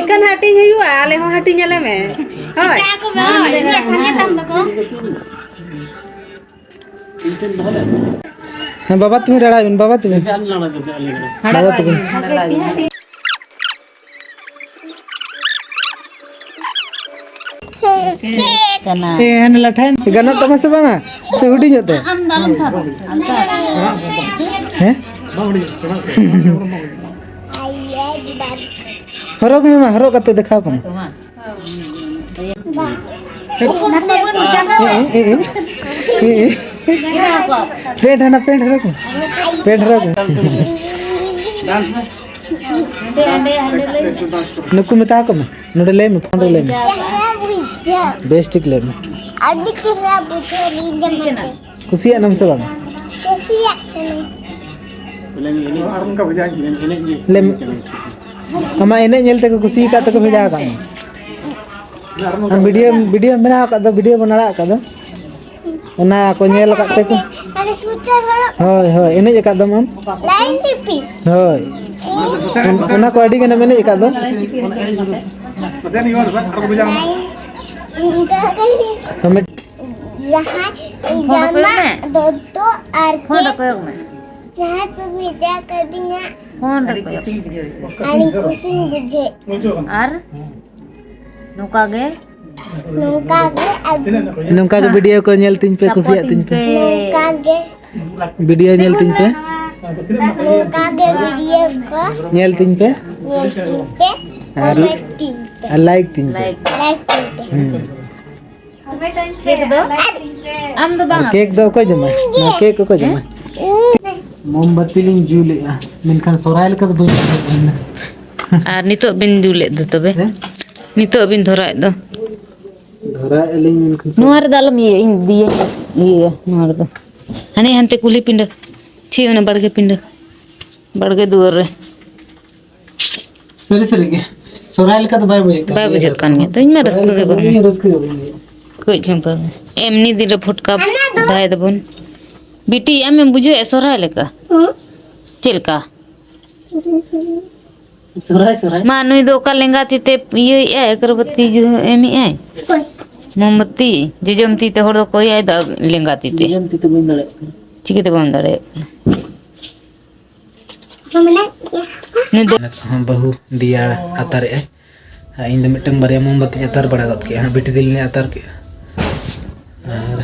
ᱮᱠᱷᱟᱱ ᱦᱟᱹᱴᱤᱧ ᱦᱩᱭᱩᱜᱼᱟ, ᱟᱞᱮ ᱦᱚᱸ ᱦᱟᱹᱴᱤᱧ ᱟᱞᱮ ᱢᱮ᱾ ᱦᱳᱭ᱾ ᱢᱟ ᱱᱚᱰᱮ ᱫᱚ ᱥᱟᱸᱜᱮ ᱛᱟᱢ ᱫᱚᱠᱚ᱾ ᱦᱮᱸ, ᱵᱟᱵᱟ ᱛᱟᱹᱵᱤᱱ ᱨᱟᱲᱟᱭ ᱵᱤᱱ, ᱵᱟᱵᱟ ᱛᱟᱹᱵᱤᱱ᱾ ᱵᱟᱵᱟ ᱛᱟᱹᱵᱤᱱ᱾ ᱠᱟᱱᱟ᱾ ᱮ, ᱦᱟᱱᱮ ᱞᱟᱴᱷᱟᱭᱮᱱ᱾ ᱜᱟᱱᱚᱜ ᱛᱟᱢᱟ ᱥᱮ ᱵᱟᱝᱟ? ᱥᱮ ᱦᱩᱰᱤᱧᱚᱜ ᱛᱮ? ᱟᱢ ᱫᱚ ᱟᱞᱚᱢ ᱥᱟᱵᱟ᱾ ᱦᱮᱸ? ᱦᱚᱨᱚᱜ ᱢᱮ ᱢᱟ, ᱦᱚᱨᱚᱜ ᱠᱟᱛᱮ ᱫᱮᱠᱷᱟᱣ ᱠᱚᱢ᱾ ᱮ, ᱮ, ᱮ, ᱮ, ᱮ, ᱮ᱾ ᱯᱮᱱᱴ ᱦᱟᱱᱟ ᱯᱮᱱᱴ ᱦᱚᱨᱚᱜ ᱢᱮ᱾ ᱯᱮᱱᱴ ᱦᱚᱨᱚᱜ ᱢᱮ᱾ ᱱᱩᱠᱩ ᱢᱮᱛᱟ ᱠᱚ ᱢᱮ, ᱱᱚᱰᱮ ᱞᱟᱹᱭ ᱢᱮ, ᱯᱷᱳᱱ ᱨᱮ ᱞᱟᱹᱭ ᱢᱮ᱾ ᱪᱮᱦᱨᱟ ᱵᱩᱡᱷᱟᱹᱣ᱾ ᱵᱮᱥ ᱴᱷᱤᱠ ᱞᱟᱹᱭ ᱢᱮ᱾ ᱟᱹᱰᱤ ᱪᱮᱦᱨᱟ ᱵᱩᱡᱷᱟᱹᱣ ᱞᱤᱧ ᱡᱚᱢᱟ᱾ ᱠᱩᱥᱤᱭᱟᱜ ᱱᱟᱢ ᱥᱮ ᱵᱟᱝ? ᱠᱩᱥᱤᱭᱟᱜ ᱠᱟᱹᱱᱟᱹᱧ᱾ ᱞᱟᱹᱭ ᱢᱮ᱾ ᱟᱢᱟᱜ ᱮᱱᱮᱡ ᱧᱮᱞ ᱛᱮᱠᱚ ᱠᱩᱥᱤ ᱟᱠᱟᱫ ᱛᱮᱠᱚ ᱵᱷᱮᱡᱟ ᱟᱠᱟᱫ ᱢᱮ᱾ ᱟᱢ ᱵᱷᱤᱰᱤᱭᱳ, ᱵᱷᱤᱰᱤᱭᱳ ᱵᱮᱱᱟᱣ ᱟᱠᱟᱫ ᱫᱚ, ᱵᱷᱤᱰᱤᱭᱳ ᱵᱚᱱ ᱟᱲᱟᱜ ᱟᱠᱟᱫ ᱫᱚ, ᱚᱱᱟ ᱠᱚ ᱧᱮᱞ ᱟᱠᱟᱫ ᱛᱮᱠᱚ᱾ ᱦᱟᱱᱮ ᱥᱩᱴᱟᱨ ᱦᱚᱨᱚᱜ᱾ ᱦᱳᱭ, ᱦᱳᱭ, ᱮᱱᱮᱡ ᱟᱠᱟᱫ ᱫᱚᱢ ᱟᱢ᱾ ᱞᱟᱭᱤᱱ ᱴᱤᱯᱤ᱾ ᱦᱳᱭ᱾ ᱚᱱᱟ ᱠᱚ ᱟᱹᱰᱤ ᱜᱟᱱᱮᱢ ᱮᱱᱮᱡ ᱟᱠᱟᱫ ᱫᱚ᱾ ᱞᱟᱭᱤᱱ, ᱚᱱᱠᱟ ᱜᱮ᱾ ᱦᱳᱭ, ᱢᱤᱫ- ᱡᱟᱦᱟᱸᱭ ᱯᱷᱳᱱ ᱨᱮ ᱡᱟᱢᱟ, ᱠᱚᱭᱚᱜ ᱢᱮ᱾ ᱫᱚᱛᱚ ᱟᱨ ᱯᱷᱳᱱ ᱨᱮ ᱠᱮᱠ᱾ ᱠᱚᱭᱚᱜ ᱢᱮ᱾ ᱡᱟᱦᱟᱸᱭ ᱯᱮ ᱵᱷᱮᱡᱟ ᱠᱟᱫᱤᱧᱟ᱾ ᱯᱷᱳᱱ ᱨᱮ ᱠᱚᱭᱚᱜ ᱢᱮ᱾ ᱟᱹᱰᱤ ᱠᱩᱥᱤᱧ ᱵᱩᱡᱷᱟᱹᱣᱮᱫ᱾ ᱟᱨ ᱱᱚᱝᱠᱟ ᱜᱮ᱾ ᱱᱚᱝᱠᱟ ᱜᱮ ᱟᱹᱜᱩ᱾ ᱱᱚᱝᱠᱟ ᱜᱮ ᱵᱷᱤᱰᱤᱭᱳ ᱠᱚ ᱧᱮᱞ ᱛᱤᱧ ᱯᱮ, ᱠᱩᱥᱤᱭᱟᱜ ᱛᱤᱧ ᱯᱮ᱾ ᱱᱚᱝᱠᱟ ᱜᱮ᱾ ᱵᱷᱤᱰᱤᱭᱳ ᱧᱮᱞ ᱛᱤᱧ ᱯᱮ᱾ ᱱᱚᱝᱠᱟ ᱜᱮ ᱵᱷᱤᱰᱤᱭᱳ ᱠᱚ᱾ ᱧᱮᱞ ᱛᱤᱧ ᱯᱮ᱾ ᱧᱮᱞ ᱛᱤᱧ ᱯᱮ᱾ ᱟᱨ ᱠᱚᱢᱮᱱᱴ ᱛᱤᱧ ᱯᱮ᱾ ᱟᱨ ᱞᱟᱭᱤᱠ ᱛᱤᱧ ᱯᱮ᱾ ᱞᱟᱭᱤᱠ ᱛᱤᱧ ᱯᱮ᱾ ᱦᱩᱸ᱾ ᱠᱮᱠ ᱫᱚ ᱟᱢ ᱫᱚ ᱵᱟᱝ᱾ ᱟᱨ ᱠᱮᱠ ᱫᱚ ᱚᱠᱚᱭ ᱡᱚᱢᱟᱭ? ᱱᱚᱣᱟ ᱠᱮᱠ ᱚᱠᱚᱭ ᱡᱚᱢᱟᱭ? ᱤᱧ᱾ ᱢᱳᱢᱵᱟᱛᱤ ᱞᱤᱧ ᱡᱩᱞᱮᱜᱼᱟ, ᱢᱮᱱᱠᱷᱟᱱ ᱥᱚᱨᱦᱟᱭ ᱞᱮᱠᱟ ᱫᱚ ᱵᱟᱹᱧ ᱡᱩᱞᱮᱫᱼᱟ᱾ ᱟᱨ ᱱᱤᱛᱚᱜ ᱵᱤᱱ ᱡᱩᱞᱮᱫ ᱫᱚ ᱛᱚᱵᱮ? ᱦᱮᱸ? ᱱᱤᱛᱚᱜ ᱵᱤᱱ ᱫᱷᱚᱨᱟᱣᱮᱫ ᱫᱚ? ᱫᱷᱚᱨᱟᱣᱮᱫᱼᱟ ᱞᱤᱧ, ᱢᱮᱱᱠᱷᱟᱱ ᱱᱚᱣᱟ ᱨᱮᱫᱚ ᱟᱞᱚᱢ ᱤᱭᱟᱹᱭᱟ, ᱤᱧ ᱤᱭᱟᱹᱭᱟ ᱱᱚᱣᱟ ᱨᱮᱫᱚ᱾ ᱦᱟᱱᱮ ᱦᱟᱱᱛᱮ ᱠᱩᱞᱦᱤ ᱯᱤᱸᱰᱟᱹ, ᱪᱷᱤ, ᱚᱱᱟ ᱵᱟᱲᱜᱮ ᱯᱤᱸᱰᱟᱹ, ᱵᱟᱲᱜᱮ ᱫᱩᱣᱟᱹᱨ ᱨᱮ᱾ ᱥᱟᱹᱨᱤ ᱥᱟᱹᱨᱤ ᱜᱮ, ᱥᱚᱨᱦᱟᱭ ᱞᱮᱠᱟ ᱫᱚ ᱵᱟᱭ ᱵᱩᱡᱷᱟᱹᱜ ᱠᱟᱱ ᱵᱟᱭ ᱜᱮᱭᱟ᱾ ᱵᱩᱡᱷᱟᱹᱜ ᱠᱟᱱ ᱜᱮᱭᱟ, ᱛᱚ ᱤᱧ ᱢᱟ ᱥᱚᱨᱦᱟᱭ ᱨᱟᱹᱥᱠᱟᱹ ᱜᱮ ᱞᱮᱠᱟ ᱵᱟᱹᱧ ᱫᱚ ᱵᱩᱡᱷᱟᱹᱣᱟ᱾ ᱤᱧ ᱨᱟᱹᱥᱠᱟᱹ ᱜᱮ ᱵᱟᱹᱧ ᱵᱩᱡᱷᱟᱹᱣᱟ᱾ ᱠᱟᱹᱡ ᱦᱚᱸ ᱵᱟᱝ᱾ ᱮᱢᱱᱤ ᱫᱤᱱ ᱨᱮ ᱯᱷᱚᱴᱠᱟ ᱫᱟᱭ ᱫᱟᱵᱚᱱ᱾ ᱵᱤᱴᱤ, ᱟᱢᱮᱢ ᱵᱩᱡᱷᱟᱹᱣᱮᱫᱼᱟ ᱥᱚᱨᱦᱟᱭ ᱞᱮᱠᱟ? ᱦᱮᱸ᱾ ᱪᱮᱫ ᱞᱮᱠᱟ? ᱥᱚᱨᱦᱟᱭ, ᱥᱚᱨᱦᱟᱭ᱾ ᱢᱟ, ᱱᱩᱭ ᱫᱚ ᱚᱠᱟ ᱞᱮᱸᱜᱟ ᱛᱤ ᱛᱮ ᱤᱭᱟᱹᱭᱮᱫᱼᱟᱭ, ᱟᱜᱚᱨᱵᱟᱹᱛᱤ ᱡᱩ-, ᱮᱢᱮᱫᱼᱟᱭ? ᱚᱠᱚᱭ? ᱢᱳᱢᱵᱟᱛᱤ᱾ ᱡᱚᱡᱚᱢ ᱛᱤ ᱛᱮ ᱦᱚᱲ ᱫᱚ ᱠᱚᱭᱟᱭ ᱫᱚ ᱞᱮᱸᱜᱟ ᱛᱤ ᱛᱮ᱾ ᱡᱚᱡᱚᱢ ᱛᱤ ᱛᱮ ᱵᱟᱹᱧ ᱫᱟᱲᱮᱭᱟᱜ ᱠᱟᱱᱟ᱾ ᱪᱤᱠᱟᱹᱛᱮ ᱵᱟᱢ ᱫᱟᱲᱮᱭᱟᱜ ᱠᱟᱱᱟ? ᱱᱩᱭ ᱫᱚ ᱱᱤᱛᱚᱜ ᱦᱚᱸ ᱵᱟᱹᱦᱩ ᱫᱤᱭᱟ ᱟᱛᱟᱨᱮᱜᱼᱟᱭ᱾ ᱟᱨ ᱤᱧ ᱫᱚ ᱢᱤᱫᱴᱟᱝ ᱵᱟᱨᱭᱟ ᱢᱳᱢᱵᱟᱛᱤᱧ ᱟᱛᱟᱨ ᱵᱟᱲᱟ ᱜᱚᱫ ᱠᱮᱜᱼᱟ, ᱦᱟᱸᱜ ᱵᱤᱴᱤ ᱫᱤᱞᱤᱧ ᱟᱛᱟᱨ ᱠᱮᱜᱼᱟ᱾ ᱟᱨ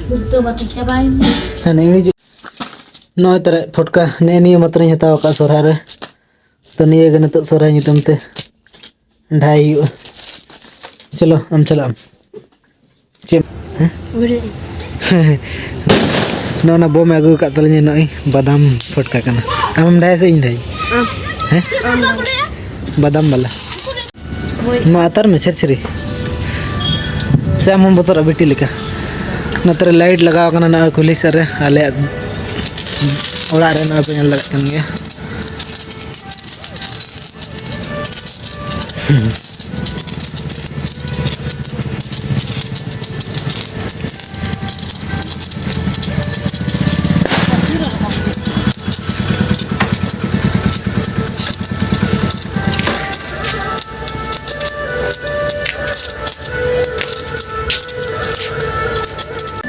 ᱥᱩᱨ ᱫᱚ ᱵᱟᱹᱛᱤ ᱪᱟᱵᱟᱭᱮᱱᱟ᱾ ᱦᱟᱱᱮ ᱤᱧ ᱱᱚᱜᱼᱚᱭ ᱛᱟᱨᱟ ᱯᱷᱚᱴᱠᱟ ᱱᱮᱜᱼᱮ ᱱᱤᱭᱟᱹ ᱢᱟᱛᱨᱚᱧ ᱦᱟᱛᱟᱣ ᱟᱠᱟᱫᱼᱟ ᱥᱚᱨᱦᱟᱭ ᱨᱮ᱾ ᱛᱚ ᱱᱤᱭᱟᱹ ᱜᱮ ᱱᱤᱛᱚᱜ ᱥᱚᱨᱦᱟᱭ ᱧᱩᱛᱩᱢ ᱛᱮ ᱰᱷᱟᱭ ᱦᱩᱭᱩᱜᱼᱟ᱾ ᱪᱚᱞᱚ, ᱟᱢ ᱪᱟᱞᱟᱜ ᱟᱢ᱾ ᱪᱮᱫ? ᱦᱮᱸ? ᱱᱚᱜᱼᱚ ᱱᱟ ᱵᱚᱢ ᱮ ᱟᱹᱜᱩ ᱟᱠᱟᱫ ᱛᱟᱹᱞᱤᱧᱟ, ᱱᱚᱜᱼᱚᱭ ᱵᱟᱫᱟᱢ ᱯᱷᱚᱴᱠᱟ ᱠᱟᱱᱟ᱾ ᱟᱢᱮᱢ ᱰᱷᱟᱭᱟ ᱥᱮ ᱤᱧ ᱰᱷᱟᱭᱟ? ᱟᱢ᱾ ᱦᱮᱸ? ᱟᱢ᱾ ᱵᱟᱫᱟᱢ ᱵᱟᱞᱟ᱾ ᱦᱳᱭ᱾ ᱢᱟ ᱟᱛᱟᱨ ᱢᱮ ᱪᱷᱮᱨ ᱪᱷᱮᱨᱤ᱾ ᱥᱮ ᱟᱢ ᱦᱚᱸᱢ ᱵᱚᱛᱚᱨᱚᱜᱼᱟ ᱵᱤᱴᱤ ᱞᱮᱠᱟ? ᱱᱚᱛᱮ ᱨᱮ ᱞᱟᱭᱤᱴ ᱞᱟᱜᱟᱣ ᱠᱟᱱᱟ ᱱᱚᱜᱼᱚᱭ ᱠᱩᱞᱦᱤ ᱥᱮᱫ ᱨᱮ, ᱟᱞᱮᱭᱟᱜ ᱚᱲᱟᱜ ᱨᱮ ᱱᱚᱜᱼᱚᱭ ᱯᱮ ᱧᱮᱞ ᱫᱟᱲᱮᱭᱟᱜ ᱠᱟᱱ ᱜᱮᱭᱟ᱾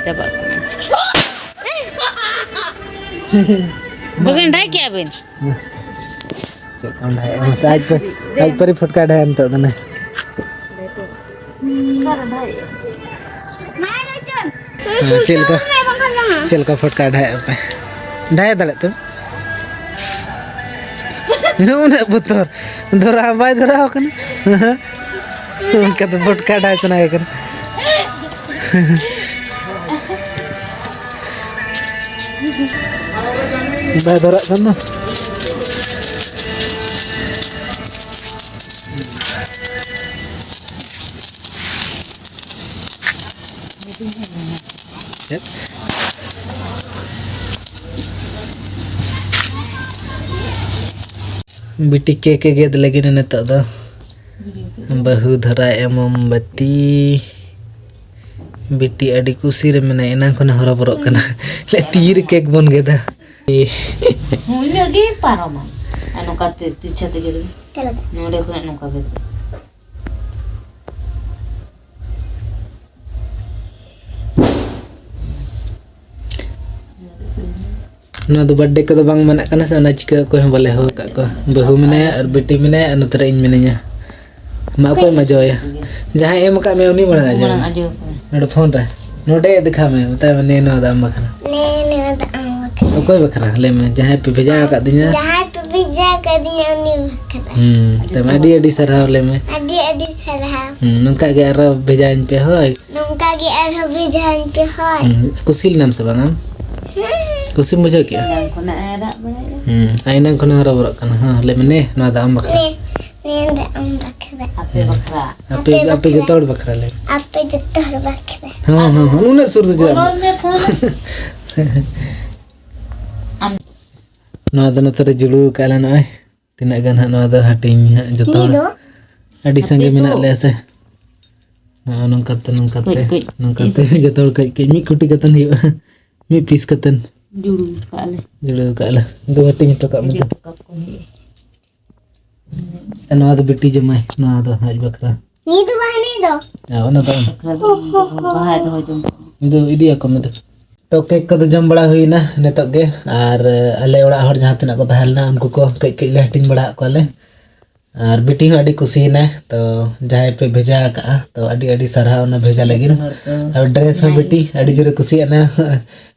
ᱪᱟᱵᱟᱜ ᱠᱟᱱᱟ᱾ ᱵᱟᱹᱜᱤᱱ ᱰᱷᱟᱭ ᱠᱮᱜᱼᱟ ᱵᱤᱱ? ᱪᱮᱫ ᱞᱮᱠᱟᱢ ᱰᱷᱟᱭᱮᱜᱼᱟ? ᱢᱟᱥᱮ ᱟᱡ ᱯᱟᱹ-, ᱟᱡ ᱯᱟᱹᱨᱤ ᱯᱷᱚᱴᱠᱟ ᱰᱷᱟᱭ ᱱᱤᱛᱚᱜ ᱫᱚ ᱱᱟ᱾ ᱦᱮᱸ, ᱪᱮᱫ ᱞᱮᱠᱟ, ᱪᱮᱫ ᱞᱮᱠᱟ ᱯᱷᱚᱴᱠᱟ ᱰᱷᱟᱭᱮᱜᱼᱟ ᱯᱮ? ᱰᱷᱟᱭ ᱫᱟᱲᱮᱜ ᱛᱮ? ᱱᱩᱱᱟᱹᱜ ᱵᱚᱛᱚᱨ᱾ ᱫᱷᱚᱨᱟᱣ ᱵᱟᱭ ᱫᱷᱚᱨᱟᱣ ᱠᱟᱱᱟ᱾ ᱚᱱᱠᱟ ᱫᱚ ᱯᱷᱚᱴᱠᱟ ᱰᱷᱟᱭ ᱥᱟᱱᱟ ᱜᱮ ᱠᱟᱱᱟ᱾ ᱵᱟᱭ ᱫᱷᱚᱨᱟᱜ ᱠᱟᱱ ᱫᱚ᱾ ᱪᱮᱫ? ᱵᱤᱴᱤ ᱠᱮᱠ ᱮ ᱜᱮᱫ ᱞᱟᱹᱜᱤᱫ ᱱᱤᱛᱚᱜ ᱫᱚ᱾ ᱵᱟᱹᱦᱩ ᱫᱷᱚᱨᱟᱣ ᱮᱫᱼᱟ ᱢᱳᱢᱵᱟᱛᱤ᱾ ᱵᱤᱴᱤ ᱟᱹᱰᱤ ᱠᱩᱥᱤ ᱨᱮ ᱢᱮᱱᱟᱭᱟ, ᱮᱱᱟᱝ ᱠᱷᱚᱱᱮ ᱦᱚᱨᱚᱵᱚᱨᱚᱜ ᱠᱟᱱᱟ᱾ ᱞᱟᱹᱭ, ᱛᱤᱨᱮ ᱠᱮᱠ ᱵᱚᱱ ᱜᱮᱫᱟ? ᱦᱩᱸ, ᱤᱱᱟᱹᱜ ᱜᱮ ᱯᱟᱨᱚᱢᱟ᱾ ᱟᱨ ᱱᱚᱝᱠᱟ ᱛᱮ ᱛᱤᱨᱪᱷᱟ ᱛᱮᱜᱮ ᱫᱚ᱾ ᱱᱚᱰᱮ ᱠᱷᱚᱱᱟᱜ ᱱᱚᱝᱠᱟ ᱜᱮ᱾ ᱱᱚᱣᱟ ᱫᱚ ᱵᱟᱨᱛᱷᱰᱮ ᱠᱚᱫᱚ ᱵᱟᱝ ᱢᱟᱱᱟᱜ ᱠᱟᱱᱟ ᱥᱮ, ᱚᱱᱟ ᱪᱤᱠᱟᱹ ᱚᱠᱚᱭ ᱦᱚᱸ ᱵᱟᱞᱮ ᱦᱚᱦᱚ ᱟᱠᱟᱫ ᱠᱚᱣᱟ᱾ ᱵᱟᱹᱦᱩ ᱢᱮᱱᱟᱭᱟ ᱟᱨ ᱵᱤᱴᱤ ᱢᱮᱱᱟᱭᱟ ᱟᱨ ᱱᱚᱛᱮ ᱨᱮ ᱤᱧ ᱢᱤᱱᱟᱹᱧᱟ᱾ ᱢᱟ, ᱚᱠᱚᱭᱮᱢ ᱟᱡᱚ ᱟᱭᱟ? ᱡᱟᱦᱟᱸᱭ ᱮᱢ ᱟᱠᱟᱫ ᱢᱮᱭᱟ ᱩᱱᱤ ᱢᱟᱲᱟᱝ ᱟᱡᱚ ᱢᱟᱲᱟᱝ ᱟᱡᱚ ᱠᱚᱢᱮ᱾ ᱱᱚᱰᱮ ᱯᱷᱳᱱ ᱨᱮ, ᱱᱚᱰᱮ ᱫᱮᱠᱷᱟᱣ ᱢᱮ, ᱢᱮᱛᱟᱭ ᱢᱮ, "ᱱᱮ, ᱱᱚᱣᱟ ᱫᱚ ᱟᱢ ᱵᱟᱠᱷᱨᱟ᱾" ᱱᱮ, ᱱᱚᱣᱟ ᱫᱚ ᱟᱢ ᱵᱟᱠᱷᱨᱟ᱾ ᱚᱠᱚᱭ ᱵᱟᱠᱷᱨᱟ? ᱞᱟᱹᱭ ᱢᱮ, ᱡᱟᱦᱟᱸᱭ ᱯᱮ ᱵᱷᱮᱡᱟ ᱟᱠᱟᱫᱤᱧᱟ᱾ ᱡᱟᱦᱟᱸᱭ ᱯᱮ ᱵᱷᱮᱡᱟ ᱟᱠᱟᱫᱤᱧᱟ ᱩᱱᱤ ᱵᱟᱠᱷᱨᱟ᱾ ᱦᱩᱸ, ᱛᱟᱭᱢᱟ ᱟᱹᱰᱤ ᱟᱹᱰᱤ ᱥᱟᱨᱦᱟᱣ ᱞᱟᱹᱭ ᱢᱮ᱾ ᱟᱹᱰᱤ ᱟᱹᱰᱤ ᱥᱟᱨᱦᱟᱣ᱾ ᱱᱚᱝᱠᱟ ᱜᱮ ᱟᱨᱦᱚᱸ ᱵᱷᱮᱡᱟᱧ ᱯᱮ ᱦᱳᱭ᱾ ᱱᱚᱝᱠᱟ ᱜᱮ ᱟᱨᱦᱚᱸ ᱵᱷᱮᱡᱟᱧ ᱯᱮ ᱦᱳᱭ᱾ ᱦᱩᱸ, ᱠᱩᱥᱤ ᱞᱮᱱᱟᱢ ᱥᱮ ᱵᱟᱝ ᱟᱢ? ᱦᱩᱸ᱾ ᱠᱩᱥᱤᱢ ᱵᱩᱡᱷᱟᱹᱣ ᱠᱮᱜᱼᱟ? ᱮᱱᱟᱝ ᱠᱷᱚᱱᱟᱜ ᱮ ᱨᱟᱜ ᱵᱟᱲᱟᱭᱮᱫᱟ᱾ ᱦᱩᱸ, ᱟᱨ ᱮᱱᱟᱝ ᱠᱷᱚᱱᱟᱜ ᱦᱚᱨᱚᱵᱚᱨᱚᱜ ᱠᱟᱱᱟ᱾ ᱦᱮᱸ, ᱞᱟᱹᱭ ᱢᱮ, ᱱᱮ, ᱱᱚᱣᱟ ᱫᱚ ᱟᱢ ᱵᱟᱠᱷᱨᱟ᱾ ᱱᱮ, ᱱᱮ ᱫᱚ ᱟᱢ ᱵᱟᱠᱷᱨᱟ᱾ ᱟᱯᱮ ᱵᱟᱠᱷᱨᱟ᱾ ᱟᱯᱮ, ᱟᱯᱮ ᱡᱚᱛᱚ ᱦᱚᱲ ᱵᱟᱠᱷᱨᱟ ᱞᱟᱹᱭ ᱢᱮ᱾ ᱟᱯᱮ ᱡᱚᱛᱚ ᱦᱚᱲ ᱵᱟᱠᱷᱨᱟ᱾ ᱦᱚᱸ, ᱦᱚᱸ, ᱦᱚᱸ, ᱩᱱᱟᱹᱜ ᱥᱩᱨ ᱫᱚ ᱪᱮᱫᱟᱜ? ᱯᱷᱳᱱ ᱢᱮ, ᱯᱷᱳᱱ ᱢᱮ᱾ ᱟᱢ ᱱᱚᱣᱟ ᱫᱚ ᱱᱚᱛᱮ ᱨᱮ ᱡᱩᱲᱩ ᱟᱠᱟᱫ ᱞᱮ ᱱᱚᱜᱼᱚᱭ᱾ ᱛᱤᱱᱟᱹᱜ ᱜᱟᱱ ᱦᱟᱸᱜ ᱱᱚᱣᱟ ᱫᱚ ᱦᱟᱹᱴᱤᱧ ᱦᱟᱸᱜ ᱡᱚᱛᱚ ᱱᱤᱭᱟᱹ ᱦᱚᱲ ᱫᱚ ᱟᱹᱰᱤ ᱥᱟᱸᱜᱮ ᱟᱯᱮ ᱢᱮᱱᱟᱜ ᱠᱚ ᱞᱮᱭᱟ ᱥᱮ᱾ ᱱᱚᱜᱼᱚ ᱱᱚᱝᱠᱟᱛᱮ, ᱱᱚᱝᱠᱟᱛᱮ, ᱠᱟᱹᱡ, ᱠᱟᱹᱡ᱾ ᱱᱚᱝᱠᱟᱛᱮ ᱡᱚᱛᱚ ᱦᱚᱲ ᱠᱟᱹᱡ, ᱠᱟᱹᱡ ᱢᱤᱫ ᱠᱩᱴᱤ ᱠᱟᱛᱮᱱ ᱦᱩᱭᱩᱜᱼᱟ᱾ ᱢᱤᱫ ᱯᱤᱥ ᱠᱟᱛᱮᱱ᱾ ᱡᱩᱲᱩ ᱠᱟᱜ ᱞᱮ᱾ ᱡᱩᱲᱟᱹᱣ ᱠᱟᱜ ᱞᱮ᱾ ᱫᱩ ᱦᱟᱹᱴᱤᱧ ᱦᱚᱴᱚ ᱠᱟᱜ ᱢᱮ᱾ ᱡᱚᱛᱚ ᱠᱟᱯ ᱠᱚ ᱦᱩᱭᱩᱜᱼᱟ᱾ ᱟᱨ ᱱᱚᱣᱟ ᱫᱚ ᱵᱤᱴᱤ ᱡᱟᱢᱟᱭ, ᱱᱚᱣᱟ ᱫᱚ ᱟᱡ ᱵᱟᱠᱷᱨᱟ᱾ ᱱᱤᱭᱟᱹ ᱫᱚ ᱵᱟᱝ, ᱱᱤᱭᱟᱹ ᱫᱚ᱾ ᱦᱮᱸ, ᱚᱱᱟ ᱫᱚ ᱟᱢ᱾ ᱵᱟᱠᱷᱨᱟ ᱫᱚ ᱵᱟᱦᱟᱭ ᱫᱚᱦᱚ ᱡᱚᱝ ᱠᱟᱱᱟ᱾ ᱤᱧ ᱫᱚ ᱤᱫᱤᱭᱟᱠᱚ ᱢᱮ ᱫᱚ᱾ ᱛᱚ, ᱠᱮᱠ ᱠᱚᱫᱚ ᱡᱚᱢ ᱵᱟᱲᱟ ᱦᱩᱭᱱᱟ ᱱᱤᱛᱚᱜ ᱜᱮ, ᱟᱨ ᱟᱞᱮ ᱚᱲᱟᱜ ᱦᱚᱲ ᱡᱟᱦᱟᱸ ᱛᱤᱱᱟᱹᱜ ᱠᱚ ᱛᱟᱦᱮᱸ ᱞᱮᱱᱟ, ᱩᱱᱠᱩ ᱠᱚ ᱠᱟᱹᱡ ᱠᱟᱹᱡ ᱞᱮ ᱦᱟᱹᱴᱤᱧ ᱵᱟᱲᱟ ᱟᱫ ᱠᱚᱣᱟᱞᱮ᱾ ᱟᱨ ᱵᱤᱴᱤ ᱦᱚᱸ ᱟᱹᱰᱤ ᱠᱩᱥᱤᱭᱮᱱᱟᱭ᱾ ᱛᱚ, ᱡᱟᱦᱟᱸᱭ ᱯᱮ ᱵᱷᱮᱡᱟ ᱟᱠᱟᱜᱼᱟ, ᱛᱚ, ᱟᱹᱰᱤ ᱟᱹᱰᱤ ᱥᱟᱨᱦᱟᱣ ᱚᱱᱟ ᱵᱷᱮᱡᱟ ᱞᱟᱹᱜᱤᱫ᱾ ᱡᱚᱛᱚ ᱦᱚᱲ ᱠᱚ ᱟᱨ dress ᱦᱚᱸ ᱡᱟᱦᱟᱸᱭ ᱵᱤᱴᱤ ᱟᱹᱰᱤ ᱡᱳᱨᱮ ᱠᱩᱥᱤᱭᱟᱜᱼᱟ᱾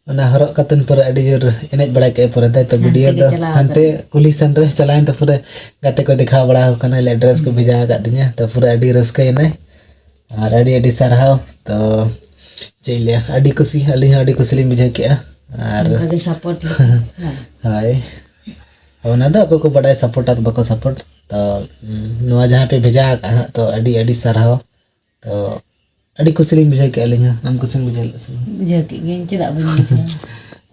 ᱚᱱᱟ ᱦᱚᱨᱚᱜ ᱠᱟᱛᱮᱱ ᱯᱩᱨᱟᱹ ᱟᱹᱰᱤ ᱡᱳᱨ ᱮᱱᱮᱡ ᱵᱟᱲᱟᱭ ᱠᱮᱫᱼᱟ ᱯᱩᱨᱟᱹ᱾ ᱛᱟᱭ ᱛᱚ, ᱦᱟᱱᱛᱮ video ᱜᱮ ᱫᱚ ᱪᱟᱞᱟᱣ ᱦᱟᱱᱛᱮ ᱟᱠᱟᱱᱟ᱾ ᱠᱩᱞᱦᱤ ᱥᱮᱱ ᱨᱮ ᱪᱟᱞᱟᱣᱮᱱ ᱛᱮ ᱯᱩᱨᱟᱹ ᱜᱟᱛᱮ ᱠᱚᱭ ᱫᱮᱠᱷᱟᱣ ᱵᱟᱲᱟ ᱟᱠᱚ ᱠᱟᱱᱟ, ᱞᱟᱹᱭᱟ dress ᱠᱚ ᱵᱷᱮᱡᱟ ᱟᱠᱟᱫ ᱫᱤᱧᱟ᱾ ᱛᱚ, ᱯᱩᱨᱟᱹ ᱟᱹᱰᱤ ᱨᱟᱹᱥᱠᱟᱹᱭᱮᱱᱟᱭ᱾ ᱟᱨ ᱟᱹᱰᱤ ᱟᱹᱰᱤ ᱥᱟᱨᱦᱟᱣ᱾ ᱛᱚ, ᱪᱮᱫ ᱤᱧ ᱞᱟᱹᱭᱟ, ᱟᱹᱰᱤ ᱠᱩᱥᱤ, ᱟᱹᱞᱤᱧ ᱦᱚᱸ ᱟᱹᱰᱤ ᱠᱩᱥᱤ ᱞᱤᱧ ᱵᱩᱡᱷᱟᱹᱣ ᱠᱮᱫᱼᱟ᱾ ᱟᱨ ᱚᱱᱠᱟ ᱜᱮ support ᱞᱮᱠᱷᱟᱱ᱾ ᱦᱳᱭ, ᱚᱱᱟ ᱫᱚ ᱚᱠᱚᱭ ᱠᱚ ᱵᱟᱰᱟᱭ support ᱟᱨ ᱵᱟᱠᱚ support᱾ ᱛᱚ, ᱱᱚᱣᱟ ᱡᱟᱦᱟᱸ ᱯᱮ ᱵᱷᱮᱡᱟ ᱟᱠᱟᱫᱼᱟ ᱦᱟᱸᱜ, ᱛᱚ, ᱟᱹᱰᱤ ᱟᱹᱰᱤ ᱥᱟᱨᱦᱟᱣ᱾ ᱛᱚ, ᱟᱹᱰᱤ ᱠᱩᱥᱤ ᱞᱤᱧ ᱵᱩᱡᱷᱟᱹᱣ ᱠᱮᱫᱼᱟ ᱟᱹᱞᱤᱧ ᱦᱚᱸ᱾ ᱟᱢ ᱠᱩᱥᱤᱢ ᱵᱩᱡᱷᱟᱹᱣ ᱞᱮᱫᱼᱟ ᱥᱮ ᱵᱟᱝ? ᱵᱩᱡᱷᱟᱹᱣ ᱠᱮᱫ ᱜᱤᱭᱟᱹᱧ, ᱪᱮᱫᱟᱜ ᱵᱟᱹᱧ ᱵᱩᱡᱷᱟᱹᱣᱟ?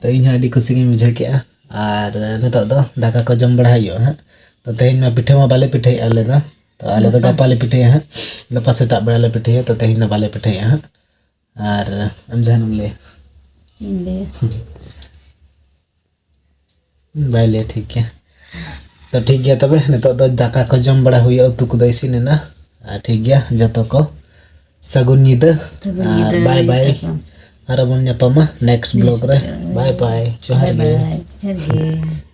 ᱛᱚ, ᱤᱧ ᱦᱚᱸ ᱟᱹᱰᱤ ᱠᱩᱥᱤ ᱜᱤᱧ ᱵᱩᱡᱷᱟᱹᱣ ᱠᱮᱫᱼᱟ᱾ ᱟᱨ ᱱᱤᱛᱚᱜ ᱫᱚ ᱫᱟᱠᱟ ᱠᱚ ᱡᱚᱢ ᱵᱟᱲᱟ ᱦᱩᱭᱩᱜᱼᱟ ᱦᱟᱸᱜ᱾ ᱛᱚ, ᱛᱮᱦᱮᱧ ᱢᱟ ᱯᱤᱴᱷᱟᱹ ᱢᱟ ᱵᱟᱞᱮ ᱯᱤᱴᱷᱟᱹᱭᱮᱫᱼᱟ ᱟᱞᱮ ᱫᱚ᱾ ᱛᱚ, ᱟᱞᱮ ᱫᱚ ᱜᱟᱯᱟ᱾ ᱜᱟᱯᱟ ᱞᱮ ᱯᱤᱴᱷᱟᱹᱭᱟ ᱦᱟᱸᱜ᱾ ᱜᱟᱯᱟ ᱥᱮᱛᱟᱜ ᱵᱮᱲᱟ ᱞᱮ ᱯᱤᱴᱷᱟᱹᱭᱟ, ᱛᱚ, ᱛᱮᱦᱮᱧ ᱫᱚ ᱵᱟᱞᱮ ᱯᱤᱴᱷᱟᱹᱭᱮᱫᱼᱟ ᱦᱟᱸᱜ᱾ ᱟᱨ ᱟᱢ ᱡᱟᱦᱟᱱᱟᱜ ᱮᱢ ᱞᱟᱹᱭᱟ? ᱤᱧ ᱞᱟᱹᱭᱟ᱾ ᱵᱟᱭ ᱞᱟᱹᱭᱟ, ᱴᱷᱤᱠ ᱜᱮᱭᱟ᱾ ᱛᱚ, ᱴᱷᱤᱠ ᱜᱮᱭᱟ ᱛᱚᱵᱮ, ᱱᱤᱛᱚᱜ ᱫᱚ ᱫᱟᱠᱟ ᱠᱚ ᱡᱚᱢ ᱵᱟᱲᱟ ᱦᱩᱭᱩᱜᱼᱟ, ᱩᱛᱩ ᱠᱚᱫᱚ ᱤᱥᱤᱱ ᱮᱱᱟ᱾ ᱟᱨ ᱴᱷᱤᱠ ᱜᱮᱭᱟ, ᱡᱚᱛᱚ ᱠᱚ ᱥᱟᱹᱜᱩᱱ ᱧᱤᱫᱟᱹ᱾ ᱥᱟᱹᱜᱩᱱ ᱟᱨ ᱧᱤᱫᱟᱹ, bye bye᱾ ᱡᱚᱛᱚ ᱠᱚ᱾ ᱟᱨᱚ ᱵᱚᱱ ᱧᱟᱯᱟᱢᱟ next vlog ᱨᱮ᱾ Next, bye bye, ᱡᱚᱦᱟᱨ bye ᱜᱮ᱾ Bye, ᱡᱚᱦᱟᱨ ᱜᱮ᱾